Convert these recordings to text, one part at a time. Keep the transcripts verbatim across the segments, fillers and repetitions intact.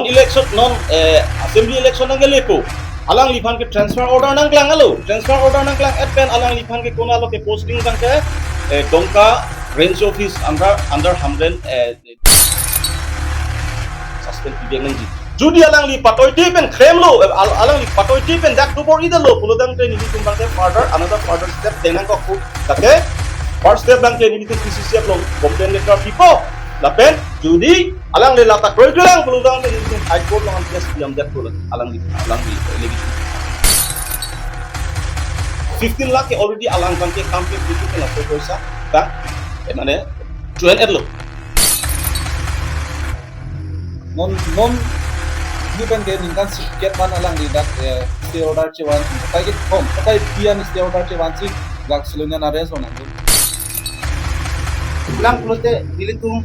Election non, eh, assembly election nangkelepo. Alangliphan ke transfer order nangklang alo. Transfer order nangklang-et pen alangliphan ke konatlo ke posting abang ke, eh, Dongka Range Office under, under Hamren, eh, suspend pideng nangji. Jodi alangli patoite pen klemlo, eh, al-, alangli patoite pen dak dobor-idetlo pulotangte nelitum abang ke further, another further step deng nangkokpo. Tangte first step abang ke nelitum P C C F along complaint letter pipo. Lapen jodi alangli lata kroikre lang pulotangte nelitum High Court along case pidamdetpo, alangli, alangli allegation. Fifteen lakh ke already alang abang ke kam ke bitu kena so poisa abang, eh, mane, join etlo. Non, non, ini pen ke ningkan sirkep pen alangli dak, eh, stay order chevan, pakai ke hom, pakai pian stay order chevansi dak Silonijan arrest lo nangkok. Lang pulote nelitum,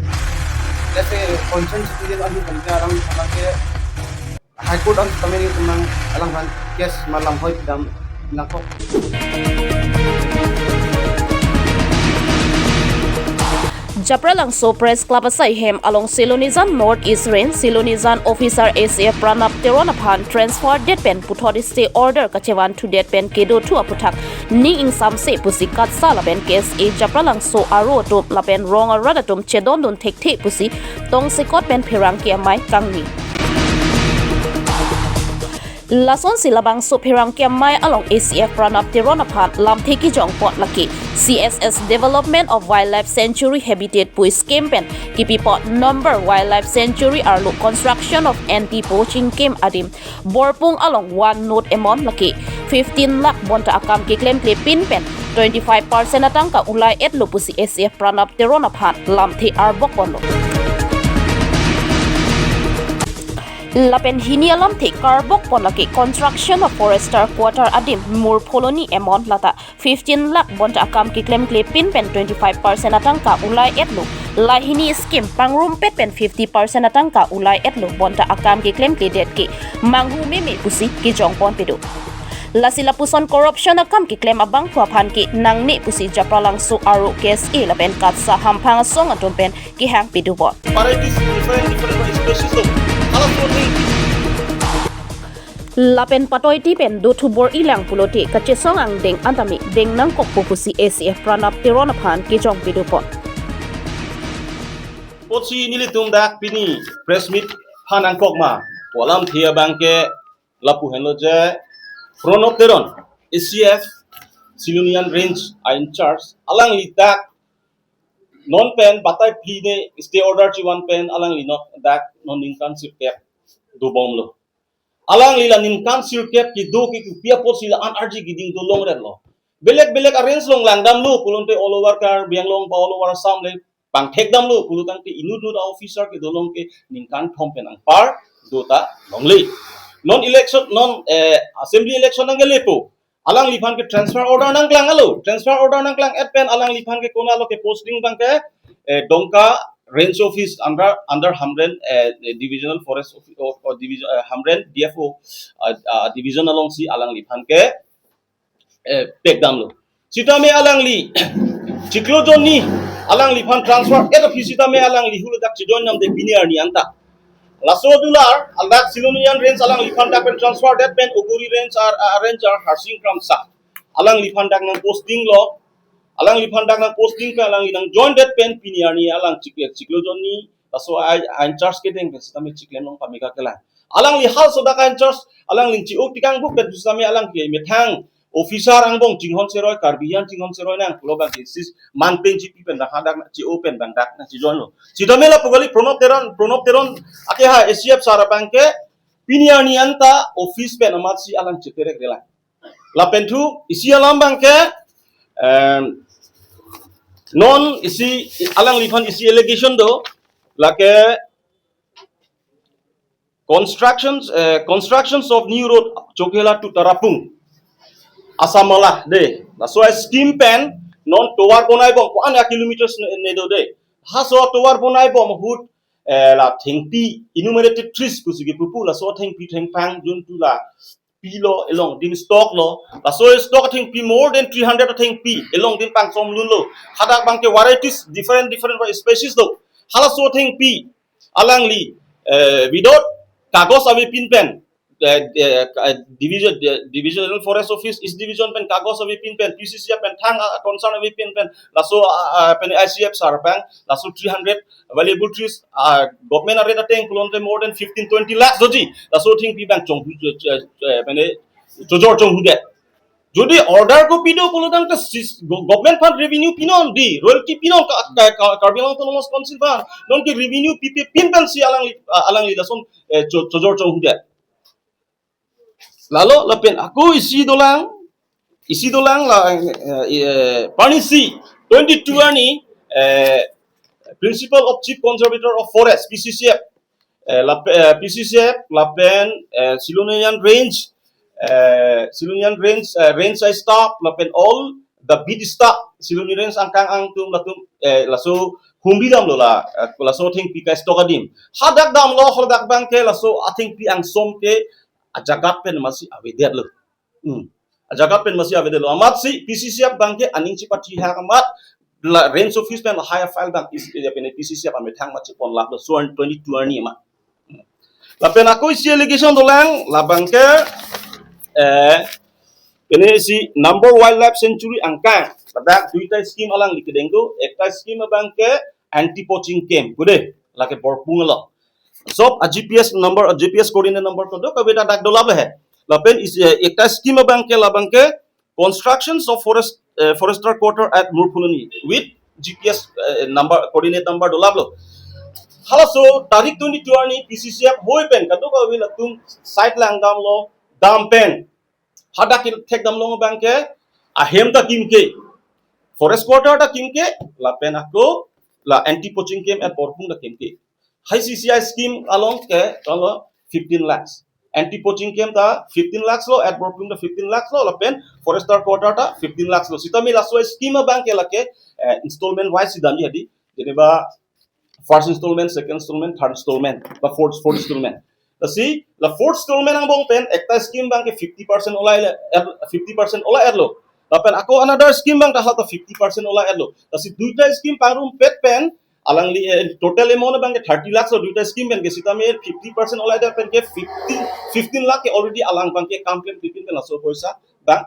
let's say, concerned citizen ahin pen ke arang alang ke High Court an kami ni kemang alangphan case malam hoi pidam nangkok. Japralangso Press Club asai hem along Silonijan North East Range, Silonijan Officer A C F Pranab Teron aphan transfer det pen puthot stay order kachevan thudet pen kedo thu aphuthak ning ingsamse pusi katsa lapen K S A Japralangso aro atum lapen rong arat atum chedondun thekthe pusi tongsekot pen pherangke amei kangni. Lasonsi labangso pherangke amei along A C F Pranab Teron aphan lamthe kejongpon lake C S S Development of Wildlife Sanctuary Habitat pu scheme pen kipipon number Wildlife Sanctuary arlo construction of anti poaching camp adim Borpung along one note amount lake fifteen lakh bonta akam keklemklepin pen twenty-five percent atangka ulai-etlo pusi A C F Pranab Teron aphan lamthe arbokponlo. Lapen hini alamthe karbokpon lake construction of forester quarter adim mur pholoni amount lata fifteen lakh bonta akam keklemklepin pen twenty-five percent atangka ulai-etlo. Lahini scheme pangrumpet pen fifty percent atangka ulai-etlo bonta akam keklemkledet ke manghu meme pusi kejongpon pedo. Lasi lapuson corruption akam keklem abangphu aphan ke nangne pusi Japralangso aro K S A lapen katsa hamphang asong atum pen kehang pedopon. Varieties different, different species of colorful thing. Lapen patoiti pen dothu bor-ilang pulote kachesong angdeng antame deng nangkokpo pusi A C F Pranab Teron aphan kejong pedopon. Apotsi nelitum dak pini press meet phan nangkok ma, pu alamthe abang ke lapu henlo je Pranab Teron, A C F Silonijan Range a in charge, alangli dak non pen batai phli ne stay order chevan pen alangli non dak non ningkan sirkep dobomlo. Alangli la ningkan sirkep kedo ke kopi apotsi la-an arji keding dolongretlo. Belek belek a range along langdamlo pulote all over Karbi Anglong ba all over Assam le pangthekdamlo pulotangte inut inut a officer kedo along ke ningkan thom pen anpar dota longle. Non election, non, eh, assembly election nangkelepo. Alangliphan ke transfer order nangklang alo. Transfer order nangklang-et pen alangliphan ke konatlo ke posting abang ke, eh, Dongka Range Office under, under Hamren, eh, Divisional Forest Office, or, or Division, eh, Hamren D F O, ah, ah, Division alongsi alangliphan ke, eh, pekdamlo. Sitame alangli chiklo jonni alangliphan transfer-et aphi sitame alangli huladak chejoin namde pini arni anta. Laso adular, ladak Silonijan Range alangliphan dak pen transfer det pen Ogori Range ar, ah, Ranger Harsing Kramsa alangliphan dak nangpostinglo. Alangliphan dak nangposting pen alangli nangjoin det pen pini arni alang chik-, chiklo jonni laso a, a in charge kedeng pen sitame chiklo jonni along pameka kelang. Alangli halaso dak a in charge, alangli chi-o tikang buk pen sitame alang ke methang officer angbong chinghon seroi, Karbi an chinghon seroi nang pulo abang ke sis manpen chipi pen dak hadak chi-o pen abang dak nangchejoinlo. Sitame lapu kali Pranab Teron, Pranab Teron akeha A C F sir abang ke pini arni anta office pen amatsi alang cheterekrelang. Lapen thu isi alam abang ke, em, non isi alangliphan isi allegation do, lake constructions, eh, constructions of new road Chokihola to Tarapung, Assam mala de. Laso a scheme pen non tovar bonaibom ko-an a kilometers ne, ne do de. Halaso tovar bonaibom ahut, eh, la thengpi enumerated trees pusi kepu pu, laso thengpi thengphang juntu la pilo, elongdin stock lo. Laso stock thengpi more than three hundred thengpi elongdin pangchomlunlo. Hadak abang ke varieties different different species lo. Halaso thengpi alangli, eh, without kagos avepin pen, eh, eh, eh, division, eh, divisional forest office, East Division pen kagos avepin pen, P C C F pen thang, ah, concern avepin pen, laso, ah, ah, pen I C F sar abang, laso three hundred valuable trees, ah, government a-rate ateng pulote more than fifteen twenty lakhs doji, laso thengpi abang chonghu, eh, eh, eh, mane chojor chonghudet. Jodi order kopi do pulotangte sis-, go-, government aphan revenue pinon dei, royalty pinon ka, ka, ka, Karbi Anglong Autonomous Council aphan. Nonke revenue pipepin pensi alangli, ah, alangli lason, eh, cho-, chojor chonghudet. Lalo lapen ako isi dolang, isi dolang la, eh, eh, parnisi twenty-two arni, eh, Principal of Chief Conservator of Forest, P C C F, eh, lap-, eh, P C C F, lapen, eh, Silonijan Range, eh, Silonijan Range, eh, range staff, lapen all the beat staff, Silonijan Range angkang angtum latum, eh, laso humri damlo la, eh, laso thengpi ka-stock adim. Hadak damlo, hadak abangke laso athengpi angsom ke ajagat pen masi avedetlo. Hmm. Ajagat pen masi avedetlo. Amatsi P C C F abangke aning chipatihak amat la range office pen lahai a-file abang is, ya pen P C C F amethang masi ponlaplo, so twenty-two arni ma. Lapen ako isi allegation dolang, labangke, eh, pen isi Nambor Wildlife Sanctuary angkang, ladak duita scheme alangli kedeng do, ekta scheme abangke anti poaching camp, kude, lake Borpung along. So, a G P S number, a G P S coordinate number kedo kave ta dak dolap he. Lapen is, eh, ekta scheme abangke, labangke constructions of forest, eh, forester quarter at Murphuloni with G P S, eh, number, coordinate number dolaplo. Halaso tarik twenty-two arni P C C F hoi pen kadokave latum site lang damlo, dam pen. Hadak kethek damlong abangke ahem ta kimke, forest quarter ta kimke, lapen ako la anti poaching camp at Borpung ta kimke. Hai C C I scheme along ke kalo fifteen lakhs. Anti poaching camp ta fifteen lakhs lo, at Borpung ta fifteen lakhs lo, lapen forester quarter ta fifteen lakhs lo. Sitame laso scheme abangke lake, eh, installment wise si damji hadi. Jeneba first installment, second installment, third installment, ba fourth, fourth installment. Lasi la fourth installment angbong pen ekta scheme abangke fifty percent ola er, fifty percent ola erlo. Lapen ako another scheme abang ta halata fifty percent ola erlo. Lasi duita scheme pangrumpet pen alangli, eh, total amount abangke thirty lakhs lo duita scheme pen ke, sitame fifty percent ola er pen ke fifteen, fifteen lakh ke already alang abangke kam klemkle pin pen laso poisa abang,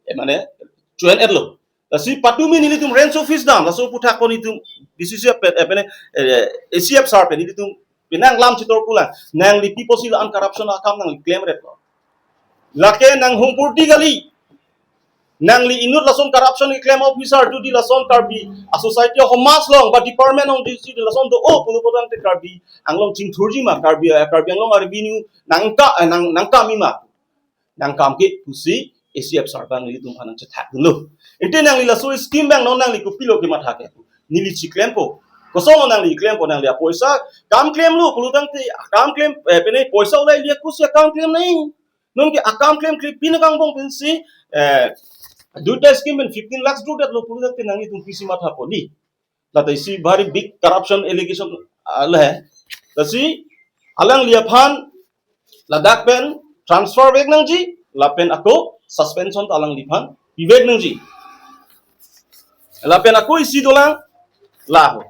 eh, mane cho-en erlo. Lasi patumi nelitum range office dam, laso aphuthak ko nelitum P C C F pen, eh, pen, eh, A C F sar pen nelitum penang lam chitor kulang. Nangli pi apotsi la-an corruption akam nangli klemret lo. Lake nang humpurti kali. Nangli inut lason corruption keklem officer, jodi lason Karbi a-society a-homaj along ba department along jodi lason do-o pulo pulotangte Karbi Anglong chingthurji ma, Karbi, eh, Karbi Anglong a-revenue nangka, eh, nang, nangkami ma. Nangkam ke pusi A C F sar abang nelitum aphan nangchethak dunlo. Ante nangli laso scheme abang non nangli kopilo kematha ke? Neli chiklempo. Kosonlo nangli klempo, nangli apoisa kam klemlo pulotangte, kam klem, eh, pen poisa ola ili pusi akam klem nai. Nonke akam klemkle pin angbong pensi, eh, duita scheme pen fifteen lakhs durdetlo pulotangte nanglitum pisi mathapo dei. Lata isi very big corruption allegation, ah, le. Lasi alangli aphan ladak pen transfer vek nangji, lapen ako suspension ta alangliphan pivek nangji. Lapen ako isi dolang, la ho.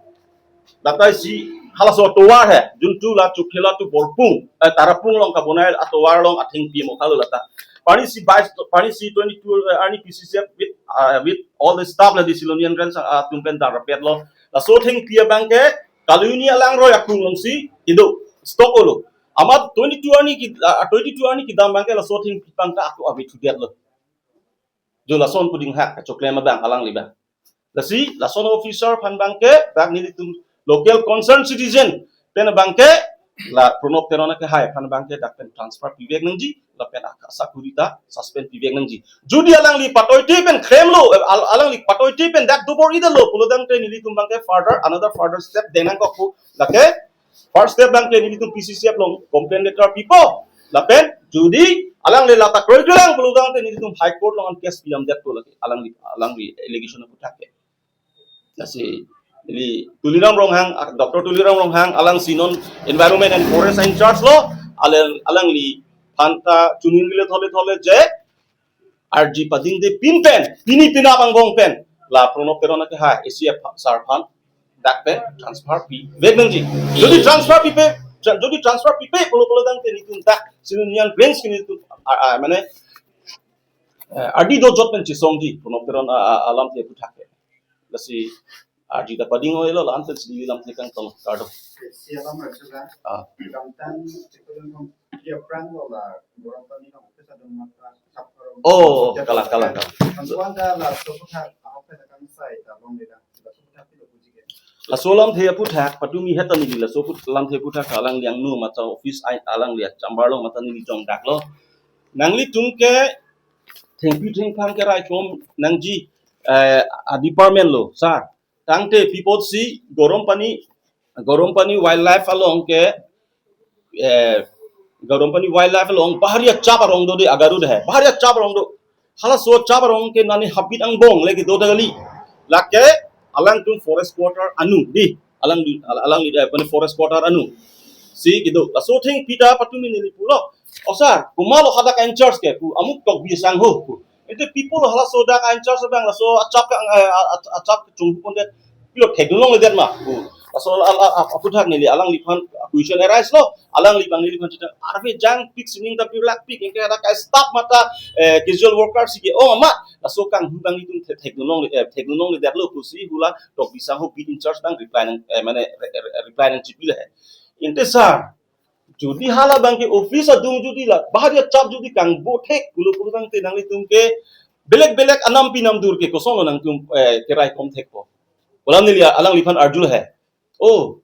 Lata isi halaso atovar he, juntu la Chokhela to Borpung, eh, Tarapung along kabonai atovar along athengpi mo kalo lata. Parnisi bais, parnisi twenty-two, eh, arni P C C F with, uh, with all the staff la di Silonijan Range, uh, atum pen darapet lo. Laso thengpi abangke Kaloni alangroi akung alongsi indo stock olo. Amat twenty-two arni ki, uh, twenty-two arni kedam abangke laso thengpi abang ta ako avethudet lo. Jo lason puding hak kachoklem abang alangli abang. Lasi lason officer aphan abangke dak nelitum local concerned citizen pen abangke la Pranab Teron akehai aphan abangke dak pen transfer pivek nangji, lapen ak-, asakuri ta suspend pivek nangji. Jodi alangli patoite pen klemlo, eh, al-, alangli patoite pen dak dobor-idetlo pulotangte nelitum abangke further, another further step deng nangkokpo. Lake first step abangke nelitum P C C F along complaint letter pipo. Lapen jodi alangli lata kroikre lang pulotangte nelitum High Court along case pidamdetpo lake alangli, alangli allegation aphuthak ke. Lasi ili Tuliram Ronghang, ah, Doctor Tuliram Ronghang, alangsi non Environment and Forest in charge lo, alang, alangliphan ta chuningri le thole thole je arji padingde pin pen, pini penap angbong pen la Pranab Teron akehai A C F sar aphan dak pen transfer pivek nangji. Jodi transfer pipe, Tra-, jodi transfer pipe pulo pulo tangte nelitum ta Silonijan branch ke nelitum, ah, ah, mane, eh, ardi dojot pen chesongji, Pranab Teron, ah, ah, alamthe aphuthak ke. Lasi ardi ta pading oilo, la-an pen si neli lamthe kangtong kardom. Si alam ra sudah. Ah. Damtang, sekolah nong, dia perang lo la, orang tani nong, kita ada mata, sab orang. Oh, kalang, kalang, kalang. Antuan ta laso aphuthak, ahok ta kangsai ta longle dang, laso aphuthak pilo puji ke. Laso lamthe aphuthak, patumi heta neli laso aphuthak, lamthe aphuthak alangli angno mata office ai alangli achambar lo mata neli jongdaklo. Nanglitum ke thengpi thengphang keraikom nangji, eh, a department lo, sir. Tangte pi apotsi Garampani, Garampani wildlife along ke, eh, Garampani wildlife along bahari achap arong do de, agaru de hai. Bahari achap arong do. Halaso achap arong ke nani habit angbong lagi do ta kali. Lake alangtum forest quarter anu di. Alangli, alangli, eh, mane forest quarter anu. Si kedo. Laso thengpi ta patumi neli pulo. O sir, komatlo hadak in-charge ke pu, amuk Tokbi Sangho pu. Ante pi pulo halaso dak in-charge abang laso achap ka, eh, a-, a-, achap kachung pon det. Pilo thekdun longledet ma pu. Laso a, a, a, aphuthak neli alangliphan question arise lo. Alangliphan neliphan chita arve jangpik sining ta pirlakpik, anke hadak ka staff mata, eh, casual worker si ke-ong ma. Laso kanghu abang itum thek, thekdun longle, eh, thekdun longledetlo pusi hula Tokbi Sangho beat in-charge abang reply nang, eh, mane re-, re-, reply nangchipi lahai. Ante sir, jodi hala abang ke office adung jodi la, bahari achap jodi kangbo thek, pulo pulo tangte nanglitum ke belek belek anam pi namdur ke kosonlo nangtum, eh, keraikom thekpo. Pulo neli alangliphan arju lahai. Oh,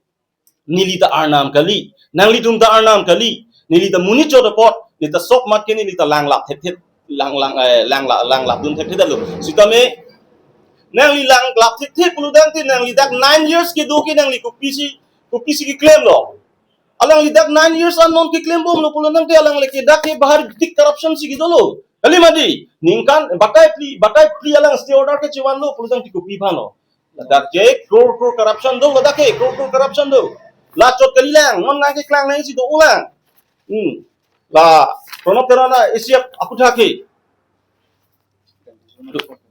neli ta arnam kali, nanglitum ta arnam kali, neli ta monit chot apot, neli ta sok mat ke neli ta langlap thekthe, lang, lang, eh, langla-, langlapdun thekthe lo. Sitame, nangli langlap thekthe pulo tangte nangli dak nine years kedo ke nangli kopisi, kopisi keklemlo. Alangli dak nine years an non keklembomlo pulo tangte alangli ke dak ke bahar dik corruption si kedolo. Kali mati, ningkan batai phli, batai phli alang stay order kechevanlo pulo tangte kopi aphanlo. Ladak ke crore crore corruption do, ladak ke crore crore corruption do. La chot kalilang, non nang keklang nangji do-olang. Hmm. La Pranab Teron isi aphuthak ke.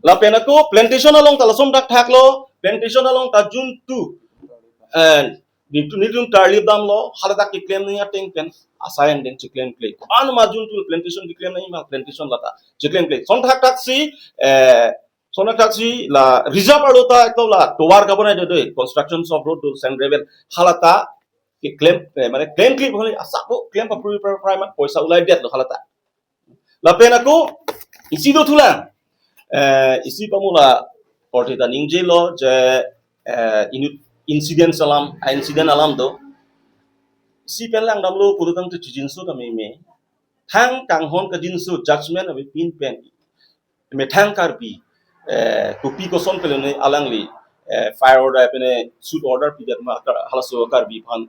Lapen ako plantation along ta lason thakthak lo, plantation along ta June two. And nelitum, nelitum tarlip damlo, haladak keklem nangji ateng pen asai angdeng cheklemkle. Ko-an ma June two plantation keklem nangji ma plantation lata cheklemkle. Lason thakthak si, eh, lason thakthak si la reserve arlo ta ekto la tovar kabonai do do, constructions of road do sand gravel halata keklem, eh, mane klemkle bhale asap bo klem papri pra pra ma poisa ulaidetlo halata. Lapen ako isi dothulang. Eh, isi pamula korte ta ningjelo je, eh, inut incident alam, a incident alam do. Isi pen langdamlo pulo tangte chijinso ta meme. Thang kanghon kajinso judgment avepin pen methang Karbi, eh, kopi koson pelone alangli, eh, fire order pene shoot order pidet ma Kar-, halaso Karbi aphan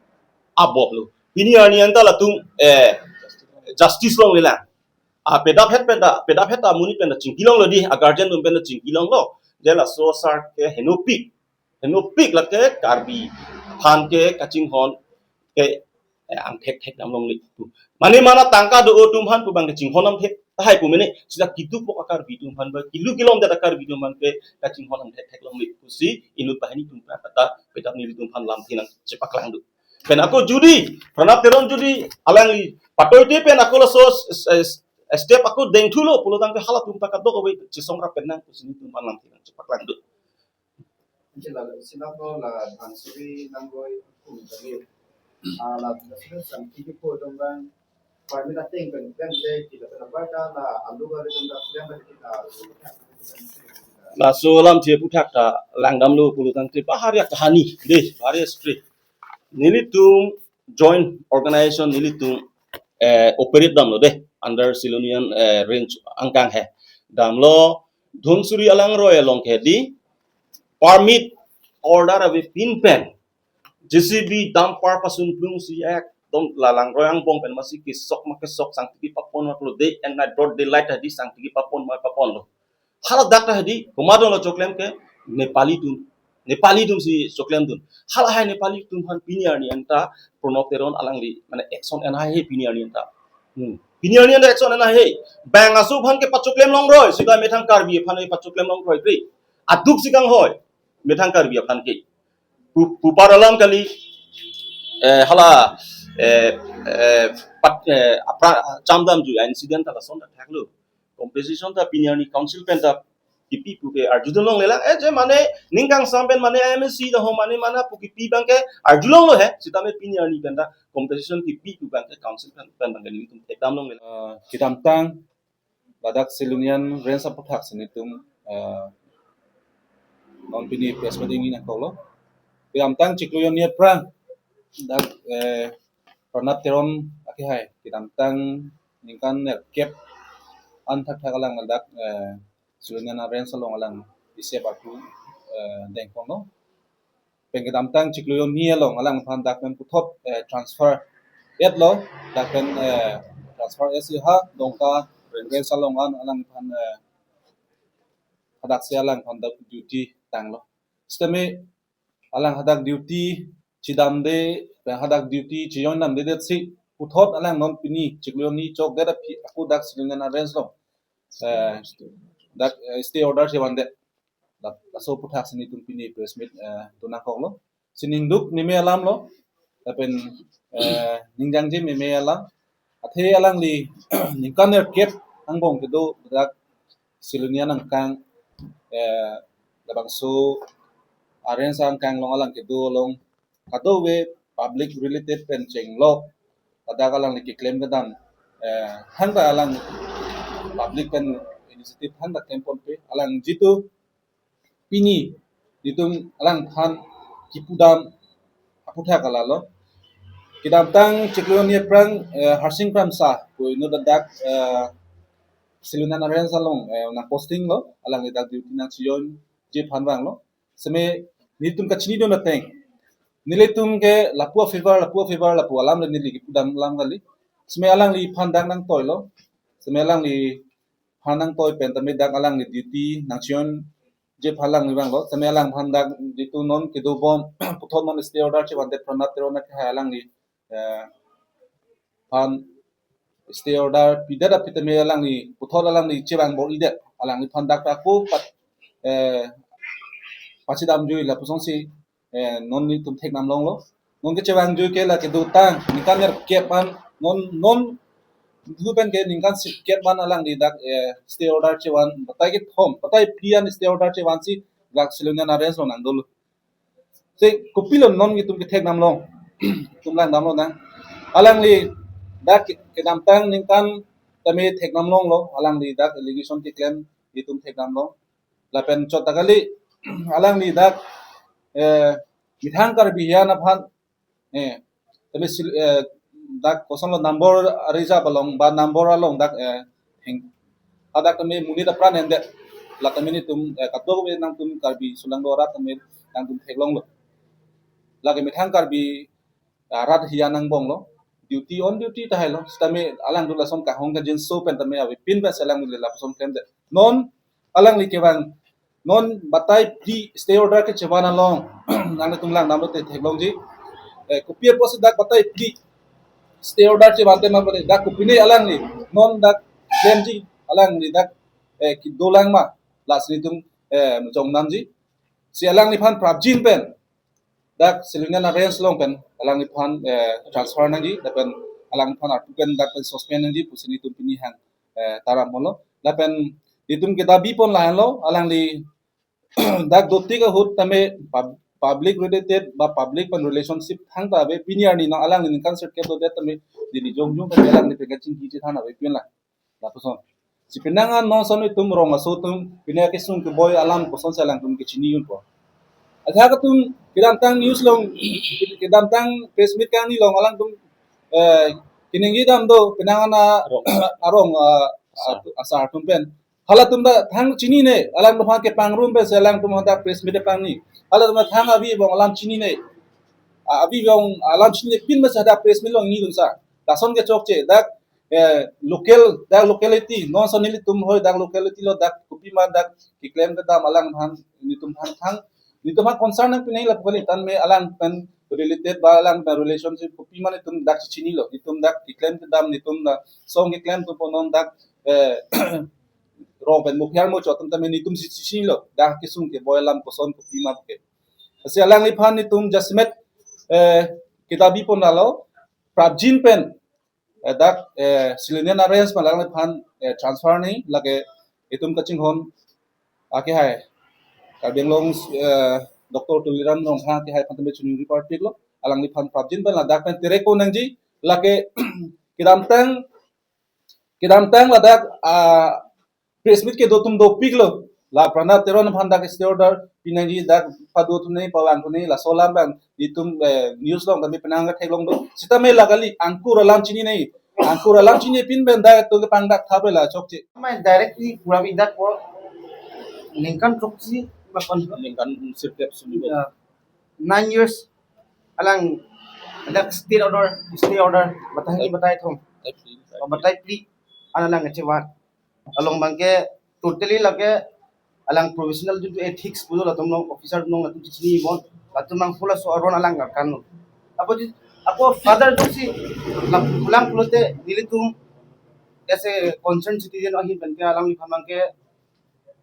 aboplo. Pini arni anta latum, eh, justice longlelang. A pedap het penta, pedap het amonit penta chingkilonglo di, a guardian atum penta chingkilonglo. Je laso asar ke henopik. Henopik lake Karbi aphan ke kachinghon ke, eh, angthek thek dam longle pu. Mane mana tangka do atum aphan pu abang kachinghon angthek tahai pu mene sita kitu pok a Karbi atum aphan ba kilu kilom det a Karbi atum aphan ke kachinghon angthek thek longle pusi inut banghini atum aphan kata pedap nelitum aphan lamthe nangchepaklang do. Pen ako jodi, Pranab Teron jodi alangli patoite pen ako laso s-, s-, s-, step ako dengthulo pulo tangte halatum ta kadokave chesong rap pen nang pusi nelitum aphan lamthe nangchepaklang do. Anke la, sila ko la Dhansiri Nangroi kum tadi. Ah, la, la sila sang tiga po dong bang. Permit ateng bang bang le kita pernah baca la alu kali dong bang yang bagi kita. Laso lamthe aphuthak ta langdamlo pulo tangte bahari kahani de, bahari straight. Nelitum joint organization nelitum, eh, operate damlo de under Silonijan, eh, range angkang he. Damlo Dhansiri alangroi along ke di permit order avepin pen J C B dumper pasun plung si ekdom la langroi angbong pen masi kesok ma kesok sangtiki papon ma pulo day and night broad daylight hadi sangtiki papon ma paponlo. Haladak ta hadi, komat dolo choklem ke, Nepali atum, Nepali atum si choklem dun. Halahai Nepali atum aphan pini arni anta, Pranab Teron alangli, mane action enhai he pini arni anta. Hmm. Pini arni anta action enhai he. Bang aso aphan ke pachoklem longroi, sita methang Karbi aphan ke pachoklem longroi, kri. Aduk si kanghoi, methang Karbi aphan ke. Pu-, pupar alam kali, eh, hala, eh, eh, pat, eh, apra, chamdamjui a-incident ta lason ta thaklo. Compensation ta pini arni council pen ta kipi pu ke arjudun longle lang. Eh, je mane ning kangsam pen mane M A C do ho mane mana pu kipi abang ke arjulonglo he. Sitame pini arni pen ta compensation kipi pu abang ke council pen, pen abang ke nelitum thekdam longle. Eh, kedamtang ladak Silonijan Range aphuthak si nelitum, eh, non pini press meet ingni nangkoklo. Kedamtang chiklo jonni aphrang dak, eh, Pranab Teron akehai kedamtang ningkan nerkep an thakthak alang ladak, eh, Silonijan Range along alang isi abaku, eh, dengponlo. Pen kedamtang chiklo jonni along alangphan dak pen puthot, eh, transfer etlo, dak pen, eh, transfer etsi ha Dongka Range along an alangphan, eh, hadaksi alangphan dak duty tanglo. Sitame alang hadak duty chedamde, pen hadak duty chejoin damde det si puthot alang non pini chiklo jonni chokdet aphi ako dak Silonijan Range along, eh, dak, eh, stay order chevandet. Lap-, laso aphuthak si nelitum pini press meet, eh, dun nangkoklo. Si ningduk meme alamlo. Lapen, eh, ningjangje meme alam. Athe alangli ningkan nerkep angbong kedo dak Silonijan angkang, eh, labangso a-range angkang along alang kedo along kadokave public related pen chenglok, ladak alangli keklem kedam, eh, thangta alang public pen initiative thangta klemponpe, alang jitu pini nelitum alangphan kipudam aphuthak alalo. Kedamtang chiklo jonni aphrang, eh, Harsing Kramsa pu inut dak, eh, Silonijan Range along, eh, nang posting lo, alangli dak duty nangchejoinji aphan vanglo. Sitame nelitum kachinidun ateng, nelitum ke lapu a-favor, lapu a-favor, lapu alam le neli kipudam alam kali. Sitame alangliphan dak nangtoilo. Sitame alangliphan nangtoi pen tame dak alangli duty nangchejoinji aphan alangli vanglo. Sitame alangphan dak jitu non kedobom puthot non stay order chevandet Pranab Teron akehai alangli, eh, phan stay order pidet aphi tame alangli puthot alangli chevang bor-idet, alangliphan dak ako pat, eh, pachedamjui lapusonsi, eh, non nelitum thekdam longlo. Non kechevangjuike la kedotang ningkan nerkep an, non, non thu pen ke ningkan sirkep an alangli dak, eh, stay order chevan, batai kethom, batai phli an stay order chevansi dak Silonijan Range along nangdolo. Si kopilo non nelitum kethekdam long, nelitum langdamlo nang. Alangli dak ke-, kedamtang ningkan tame thekdam longlo, alangli dak allegation keklem nelitum thekdam long. Lapen chot ta kali, alangli dak, eh, methang Karbi hiyan aphan, eh, tame sil-, eh, dak kosonlo number reserve along ba number along dak, eh, heng, hadak tame monit apran endet. La tame nelitum, eh, kadokave nangtum Karbi sulang dora tame nangtum theklonglo. Lake methang Karbi, ah, rat hiyan angbonglo. Duty on duty tahailo. Sitame alangtum lason kahong kangjinso pen tame avepin pensi alangli lapuson klemdet. Non alangli kevang, non batai phli stay order kechevan along nanglitum langdamlote theklongji. Eh, kopi apotsi dak batai phli stay order chevan tema pare dak kopine alangli non dak klemji, alangli dak, eh, kedolang ma, lasi nelitum, eh, jongdamji. Si alangliphan prapjin pen dak Silonijan Range along pen alangliphan, eh, transfer nangji, lapen alangliphan arpu pen dak pen suspend nangji pusi nelitum pini hang, eh, taram ponlo. Lapen nelitum kedabi pon lahenlo, alangli dak dotik ahut tame pub-, public related ba public pen relationship thangta ave, pini arni nang alangli ningkan sirkep dodet tame neli jongjong tame alangli pen kachingki chethan avepin lang. Lapuson. Si penang an non ason itum rong aso atum, pini akesung keboi alam kosonsi alangtum kechini unpo. Ajak atum kedamtang news along, kedamtang press meet kangni along alangtum, eh, keningje dam do, penang an a-, arong, ah, asar, asar atum pen. Halatum ta thang chinine, alangtum aphan kepangrum pensi alangtum hadak press meet pangni. Halatum ta thang avi abang alam chinine. Ah, avi abang alam chinine pin pensi hadak press meet along ingnidunsa. Lason kechokche, dak, eh, local, dak locality, non ason nelitum hoi dak locality lo dak kopima dak keklem kedam alangphan nelitum aphan thang, nelitum aphan concern nangpi nangji lapu kali, tame alang pen related ba alang pen relationship kopima nelitum dak chinilo, nelitum dak keklem kedam, nelitum dak song keklem atum pon non dak, eh, rong pen mukhiar mo chot atum tame nelitumsi chinilo, dak kesung keboi alam koson kopima ke. Lasi alangliphan nelitum jasemet, eh, kedabi pon lalo, prapjin pen, eh, dak, eh, Silonian Arhayans pen alangliphan, eh, transfer nangji, lake itum kachinghon akehai Karbi Anglong, eh, Doctor Tuliram Ronghang akehai aphan tame chuningri parpiklo, alangliphan prapjin pen ladak pen tereko nangji, lake kedamtang, kedamtang ladak, ah, press meet kedo atum dopiklo. La Pranab Teron aphan dak stay order pinangji, dak pado atum nangji, pavang atum nangji, laso alam abang itum, eh, news along tame penang ketheklong do. Sitame la kali angkur alam chini nangji. Angkur alam chinipin pen dak atum kepangdak thap la chokche. Mai directly pura bi dak ko ningkan chokche ba kon ningkan sirkep sumi. Ya. Nine years alang dak stay order, stay order, batai ni batai thong. Batai pli, ana lang kecewa. Along abangke totally lake alang professional jun tu ethics pulo latum along officer along latum chini bon. Latum mang pula so aron alang kan. Apo di, apo father tu si lam pulang pulote nelitum as a concerned citizen ahin pen ke alangliphan abangke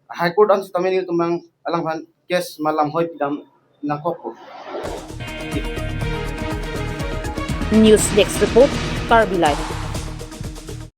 High Court an sitame nelitum abang alangphan case malam hoi pidam nangkok ko. News Desk Report, Karbi Live.